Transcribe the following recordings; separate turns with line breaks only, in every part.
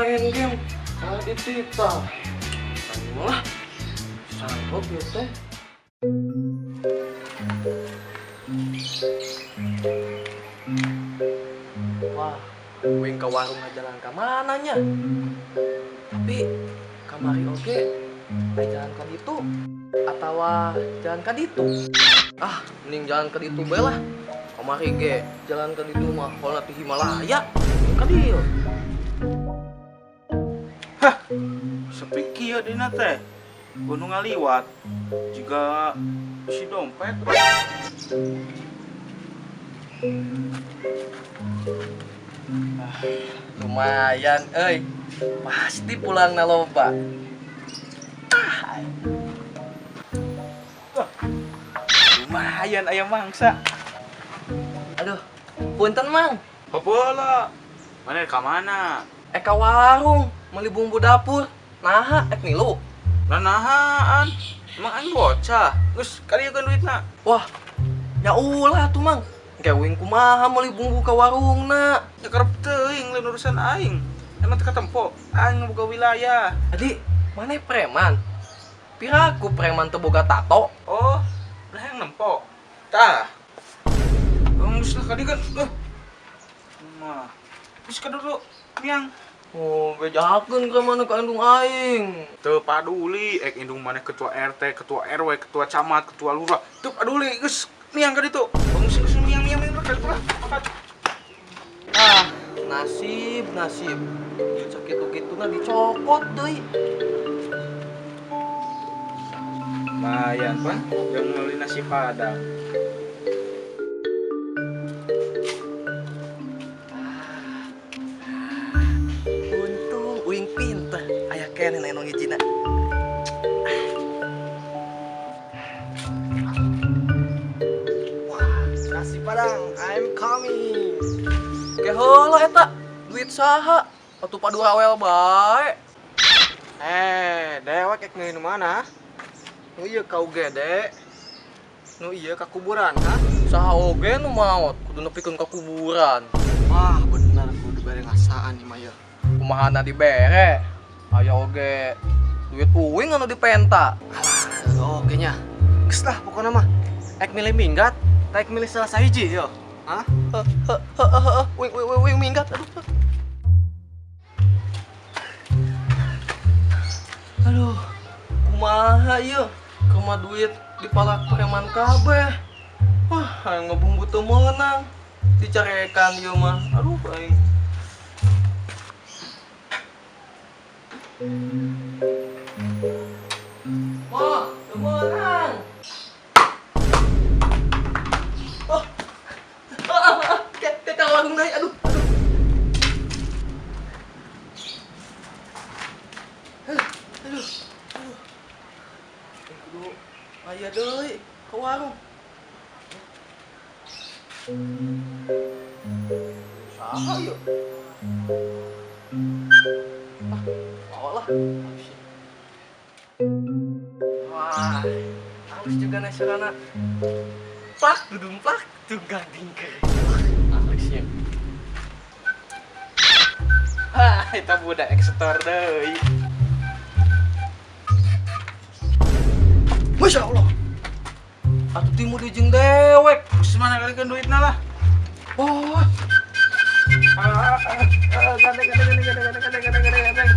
Main game kalah dititah. Lah, sanggup ya teh. Wah, uing ke warung jalan ke mananya? Tapi kamari oge, jalan ka ditu atawa jalan ka ditu. Ah, mending jalan ka ditu bae lah. Kamari ge jalan ka ditu mah kalau nanti Himalaya ka dieu.
Hah, sepi kieu dina teh. Gunung ngaliwat juga isi dompet.
Ah, lumayan euy. Pasti pulang na loba. Ah,
lumayan ayam mangsa.
Aduh, punten Mang.
Popola. Mana ka mana?
Ka warung meuli bumbu dapur. Naha ek milu.
Lah nahaan? Emang aing bocah. Geus kadieukeun duitna.
Wah, nya ulah tuh Mang. Engke uing kumaha meuli bumbu ka warungna?
Ya karep teuing lain urusan aing. Emang teu katempo, aing boga wilayah.
Adi, maneh preman? Piraku preman teu boga tato.
Oh, lah yang nempo. Tah. Geus lah kadieukeun. Mah. Geus ka dulu miang.
Oh, bejakeun ka mana ka indung aing.
Teu paduli ek indung maneh ketua RT, ketua RW, ketua camat, ketua lurah. Teu paduli geus miang ka ditu. Geus geus miang miang miang ka ditu lah.
Ah, nasib nasib. Sakitu-kituna dicokot deui.
Lumayan pan, yang meuli nasi padang.
Untung uing pinter, aya keneh na ngijina.
Wah, nasi padang, I'm coming.
Ke heula eta, duit saha? Atuh padu awel bae.
Dewek ek nu mana? Nu ieu ka UGD. Nu ieu ka kuburan, ha?
Saha oge nu maot, kudu nepikeun ka kuburan.
Wah, bener kudu bere ngasaan ieu mah ieu.
Kumahana dibere? Aya oge duit uing anu dipenta.
Alah, oge nya. Geus lah pokona mah. Ek milih minggat, tah ek milih salah sahiji yo. Hah?
Heeh, uing uing uing minggat aduh. Aduh, kumaha ieu? Kumaha duit dipalak preman kabeh. Wah, aing ngebumbu teu meunang. Dicarekan ieu mah. Aduh, aing. Wah, teu meunang. Oh. Ke warung deui, aduh, aduh. Aduh, aduh. Kudu aya deui ke warung. Saha ieu? Ah, bawa lah. Wah, halus juga nasionalna. Plak, dudung plak, tunggang dingker. Wah, halusnya.
Hah, eta budak ekstor deui.
Masya Allah. Atuh timu di jeung dewek.
Geus mana kalikeun duitna lah.
Oh.
Gandeng, gandeng, gandeng, gandeng, gandeng, gandeng, gandeng, gandeng.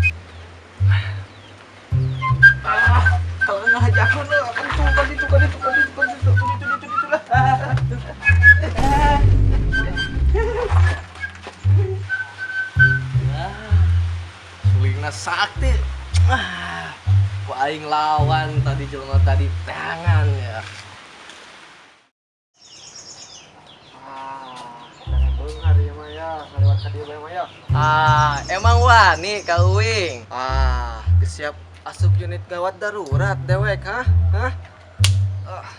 Ah, kalau ngajakeun lah, kan tuh, kan itu, kan itu, kan itu, kan itu, kan itu, itu, itu lah.
Ah, sulingna sakti. Ah, ku aing lawan tadi jelema tadi tangan ya.
Ah, beunghar ieu mah ya, ngaliwat ka dieu bae mah ya.
Ah, emang wani ka uing.
Ah, geus siap asup unit gawat darurat dewek, hah? Hah? Ah.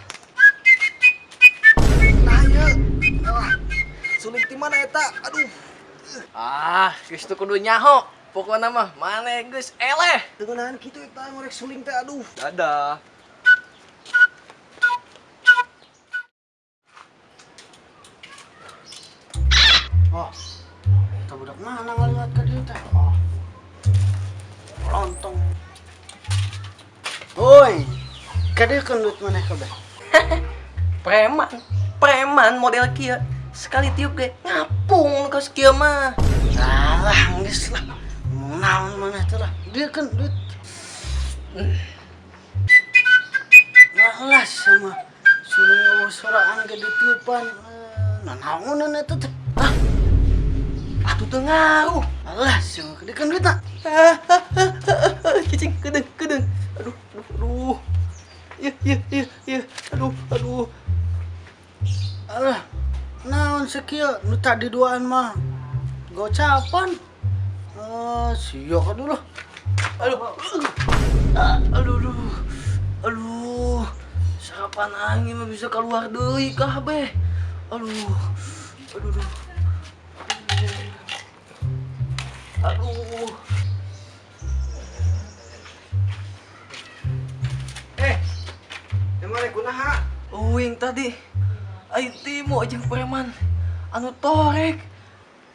Nah, ieu. Ah. Suling ti mana eta? Aduh.
Ah, geus teu kudu nyaho. Pokona mah maneh geus eleh.
Teu ngeunahan kitu eta ngorek suling teh aduh. Dadah. Oh, eta budak mana ngaliwat ka dieu teh? Oh.
Woi, kadieukeun duit maneh kabeh.
Preman, preman model kieu. Sekali tiup ge ngapung kos kieu mah.
Alah, geus lah. Naon maneh teh lah. Dieukeun duit. Alah, sama sulung eueuh soraan ge ditiupan. Eh, naonan eta teh? Hah?
Atuh teu ngaruh.
Alah, sia kadieukeun duitna.
Cicing, kedeung, kedeung. Aduh, aduh, aduh. Iya, iya, iya, iya. Aduh, aduh.
Alah, naon sakieu nu tadi duaan mah gocapan. Eh, sia ka dulu.
Aduh. Aduh, aduh. Aduh. Sarapan angin mah bisa keluar deui kabeh. Aduh. Aduh, aduh. Aduh.
Eh, emang rek kunaha?
Uing tadi aing timo jeung preman anu torek.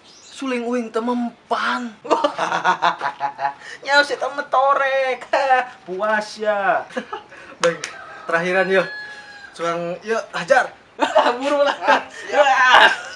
Suling uing teh mempan.
Nyaho si mah torek. Puas ya.
Baik, terakhiran yuk. Curang yuk hajar.
Buru lah.
Siap.